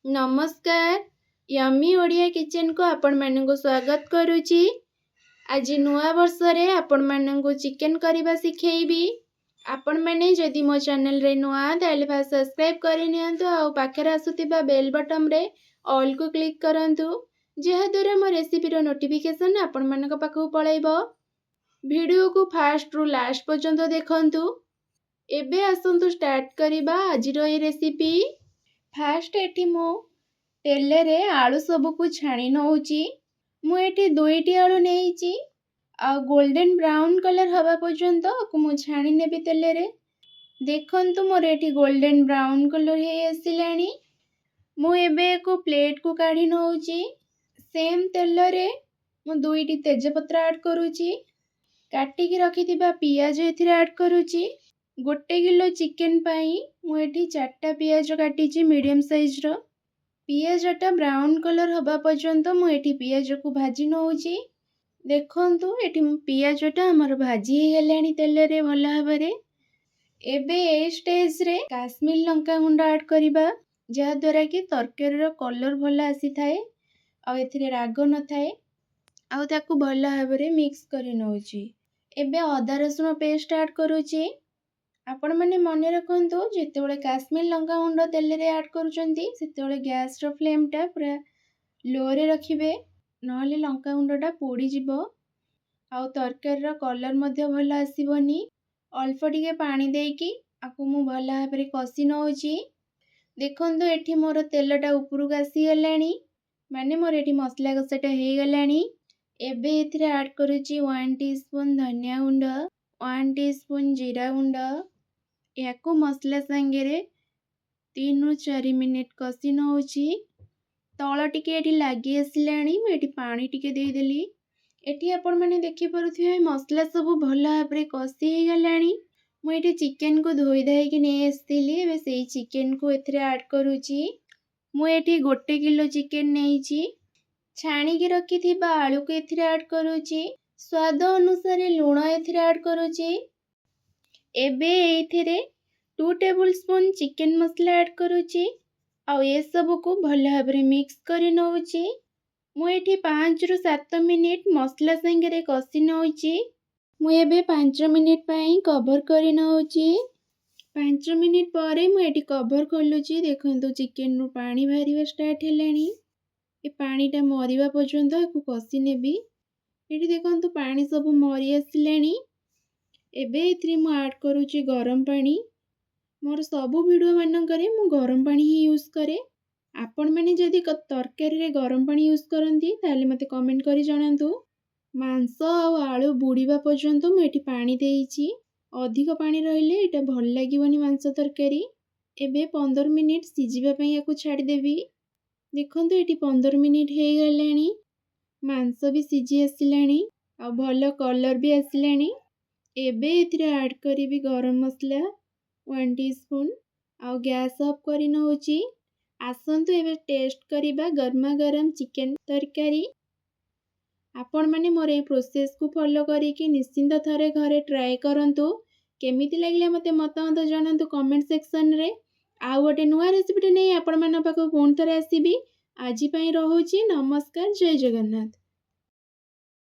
ନମସ୍କାର, ୟମି ଓଡ଼ିଆ କିଚେନକୁ ଆପଣମାନଙ୍କୁ ସ୍ୱାଗତ କରୁଛି। ଆଜି ନୂଆ ବର୍ଷରେ ଆପଣମାନଙ୍କୁ ଚିକେନ୍ କରିବା ଶିଖେଇବି। ଆପଣମାନେ ଯଦି ମୋ ଚ୍ୟାନେଲରେ ନୂଆ, ତାହେଲେ ଫାଷ୍ଟ ସବସ୍କ୍ରାଇବ୍ କରିନିଅନ୍ତୁ ଆଉ ପାଖରେ ଆସୁଥିବା ବେଲ୍ ବଟନ୍ରେ ଅଲ୍କୁ କ୍ଲିକ୍ କରନ୍ତୁ, ଯାହାଦ୍ୱାରା ମୋ ରେସିପିର ନୋଟିଫିକେସନ୍ ଆପଣମାନଙ୍କ ପାଖକୁ ପଳାଇବ। ଭିଡ଼ିଓକୁ ଫାଷ୍ଟରୁ ଲାଷ୍ଟ ପର୍ଯ୍ୟନ୍ତ ଦେଖନ୍ତୁ। ଏବେ ଆସନ୍ତୁ ଷ୍ଟାର୍ଟ କରିବା ଆଜିର ଏ ରେସିପି। ଫାଷ୍ଟ ଏଠି ମୁଁ ତେଲରେ ଆଳୁ ସବୁକୁ ଛାଣି ନେଉଛି। ମୁଁ ଏଠି ଦୁଇଟି ଆଳୁ ନେଇଛି ଆଉ ଗୋଲ୍ଡେନ୍ ବ୍ରାଉନ୍ କଲର୍ ହେବା ପର୍ଯ୍ୟନ୍ତ ଆକୁ ମୁଁ ଛାଣି ନେବି ତେଲରେ। ଦେଖନ୍ତୁ, ମୋର ଏଠି ଗୋଲ୍ଡେନ୍ ବ୍ରାଉନ୍ କଲର୍ ହେଇ ଆସିଲାଣି। ମୁଁ ଏବେ ୟାକୁ ପ୍ଲେଟ୍କୁ କାଢ଼ି ନେଉଛି। ସେମ୍ ତେଲରେ ମୁଁ ଦୁଇଟି ତେଜପତ୍ର ଆଡ଼୍ କରୁଛି। କାଟିକି ରଖିଥିବା ପିଆଜ ଏଥିରେ ଆଡ଼୍ କରୁଛି। 1 କିଲୋ ଚିକେନ୍ ପାଇଁ ମୁଁ ଏଠି ଚାରିଟା ପିଆଜ କାଟିଛି ମିଡ଼ିୟମ୍ ସାଇଜ୍ର। ପିଆଜଟା ବ୍ରାଉନ୍ କଲର୍ ହେବା ପର୍ଯ୍ୟନ୍ତ ମୁଁ ଏଠି ପିଆଜକୁ ଭାଜି ନେଉଛି। ଦେଖନ୍ତୁ, ଏଠି ପିଆଜଟା ଆମର ଭାଜି ହେଇଗଲାଣି ତେଲରେ ଭଲ ଭାବରେ। ଏବେ ଏଇ ଷ୍ଟେଜ୍ରେ କାଶ୍ମୀର ଲଙ୍କା ଗୁଣ୍ଡ ଆଡ଼୍ କରିବା, ଯାହାଦ୍ୱାରା କି ତରକାରୀର କଲର୍ ଭଲ ଆସିଥାଏ ଆଉ ଏଥିରେ ରାଗ ନଥାଏ। ଆଉ ତାକୁ ଭଲ ଭାବରେ ମିକ୍ସ କରି ନେଉଛି। ଏବେ ଅଦା ରସୁଣ ପେଷ୍ଟ ଆଡ଼୍ କରୁଛି। ଆପଣମାନେ ମନେ ରଖନ୍ତୁ, ଯେତେବେଳେ କାଶ୍ମୀର ଲଙ୍କା ଗୁଣ୍ଡ ତେଲରେ ଆଡ଼୍ କରୁଛନ୍ତି, ସେତେବେଳେ ଗ୍ୟାସ୍ର ଫ୍ଲେମ୍ଟା ପୁରା ଲୋରେ ରଖିବେ, ନହେଲେ ଲଙ୍କା ଗୁଣ୍ଡଟା ପୋଡ଼ିଯିବ ଆଉ ତରକାରୀର କଲର୍ ମଧ୍ୟ ଭଲ ଆସିବନି। ଅଳ୍ପ ଟିକେ ପାଣି ଦେଇକି ଆକୁ ମୁଁ ଭଲ ଭାବରେ କଷି ନେଉଛି। ଦେଖନ୍ତୁ, ଏଠି ମୋର ତେଲଟା ଉପରକୁ ଆସିଗଲାଣି, ମାନେ ମୋର ଏଠି ମସଲା କଷାଟା ହେଇଗଲାଣି। ଏବେ ଏଥିରେ ଆଡ଼୍ କରୁଛି 1 ଟି ସ୍ପୁନ୍ ଧନିଆ ଗୁଣ୍ଡ, 1 ଟି ସ୍ପୁନ୍ ଜିରା ଗୁଣ୍ଡ। ୟାକୁ ମସଲା ସାଙ୍ଗରେ 3ରୁ 4 ମିନିଟ୍ କଷି ନେଉଛି। ତଳ ଟିକେ ଏଠି ଲାଗି ଆସିଲାଣି, ମୁଁ ଏଠି ପାଣି ଟିକେ ଦେଇଦେଲି। ଏଠି ଆପଣମାନେ ଦେଖିପାରୁଥିବେ, ମସଲା ସବୁ ଭଲ ଭାବରେ କଷି ହେଇଗଲାଣି। ମୁଁ ଏଠି ଚିକେନକୁ ଧୋଇ ଧାଇକି ନେଇ ଆସିଥିଲି। ଏବେ ସେଇ ଚିକେନକୁ ଏଥିରେ ଆଡ଼୍ କରୁଛି। ମୁଁ ଏଠି 1 କିଲୋ ଚିକେନ ନେଇଛି। ଛାଣିକି ରଖିଥିବା ଆଳୁକୁ ଏଥିରେ ଆଡ଼୍ କରୁଛି। ସ୍ୱାଦ ଅନୁସାରେ ଲୁଣ ଏଥିରେ ଆଡ଼୍ କରୁଛି। ଏବେ ଏଇଥିରେ 2 ଟେବୁଲ୍ ସ୍ପୁନ୍ ଚିକେନ୍ ମସଲା ଆଡ଼୍ କରୁଛି ଆଉ ଏସବୁକୁ ଭଲ ଭାବରେ ମିକ୍ସ କରି ନେଉଛି। ମୁଁ ଏଠି 5ରୁ 7 ମିନିଟ୍ ମସଲା ସାଙ୍ଗରେ କଷି ନେଉଛି। ମୁଁ ଏବେ 5 ମିନିଟ୍ ପାଇଁ କଭର୍ କରି ନେଉଛି। 5 ମିନିଟ୍ ପରେ ମୁଁ ଏଠି କଭର୍ ଖୋଲୁଛି। ଦେଖନ୍ତୁ, ଚିକେନରୁ ପାଣି ବାହାରିବା ଷ୍ଟାର୍ଟ ହେଲାଣି। ଏ ପାଣିଟା ମରିବା ପର୍ଯ୍ୟନ୍ତ ଏକୁ କଷି ନେବି। ଏଠି ଦେଖନ୍ତୁ, ପାଣି ସବୁ ମରି ଆସିଲାଣି। ଏବେ ଏଥିରେ ମୁଁ ଆଡ଼୍ କରୁଛି ଗରମ ପାଣି। ମୋର ସବୁ ଭିଡ଼ିଓ ମାନଙ୍କରେ ମୁଁ ଗରମ ପାଣି ହିଁ ୟୁଜ୍ କରେ। ଆପଣମାନେ ଯଦି ତରକାରୀରେ ଗରମ ପାଣି ୟୁଜ୍ କରନ୍ତି, ତାହେଲେ ମୋତେ କମେଣ୍ଟ କରି ଜଣାନ୍ତୁ। ମାଂସ ଆଉ ଆଳୁ ବୁଡ଼ିବା ପର୍ଯ୍ୟନ୍ତ ମୁଁ ଏଠି ପାଣି ଦେଇଛି। ଅଧିକ ପାଣି ରହିଲେ ଏଇଟା ଭଲ ଲାଗିବନି ମାଂସ ତରକାରୀ। ଏବେ 15 ମିନିଟ୍ ସିଝିବା ପାଇଁ ୟାକୁ ଛାଡ଼ିଦେବି। ଦେଖନ୍ତୁ, ଏଠି 15 ମିନିଟ୍ ହେଇଗଲାଣି। ମାଂସ ବି ସିଝି ଆସିଲାଣି ଆଉ ଭଲ କଲର୍ ବି ଆସିଲାଣି। ଏବେ ଏଥିରେ ଆଡ଼୍ କରିବି ଗରମ ମସଲା 1 ଟି ସ୍ପୁନ୍ ଆଉ ଗ୍ୟାସ୍ ଅଫ୍ କରି ନେଉଛି। ଆସନ୍ତୁ ଏବେ ଟେଷ୍ଟ କରିବା ଗରମା ଗରମ ଚିକେନ୍ ତରକାରୀ। ଆପଣମାନେ ମୋର ଏଇ ପ୍ରୋସେସ୍କୁ ଫଲୋ କରିକି ନିଶ୍ଚିନ୍ତ ଥରେ ଘରେ ଟ୍ରାଏ କରନ୍ତୁ। କେମିତି ଲାଗିଲା, ମୋତେ ମତାମତ ଜଣାନ୍ତୁ କମେଣ୍ଟ ସେକ୍ସନରେ। ଆଉ ଗୋଟେ ନୂଆ ରେସିପିଟେ ନେଇ ଆପଣମାନଙ୍କ ପାଖକୁ ପୁଣି ଥରେ ଆସିବି। ଆଜି ପାଇଁ ରହୁଛି। ନମସ୍କାର, ଜୟ ଜଗନ୍ନାଥ।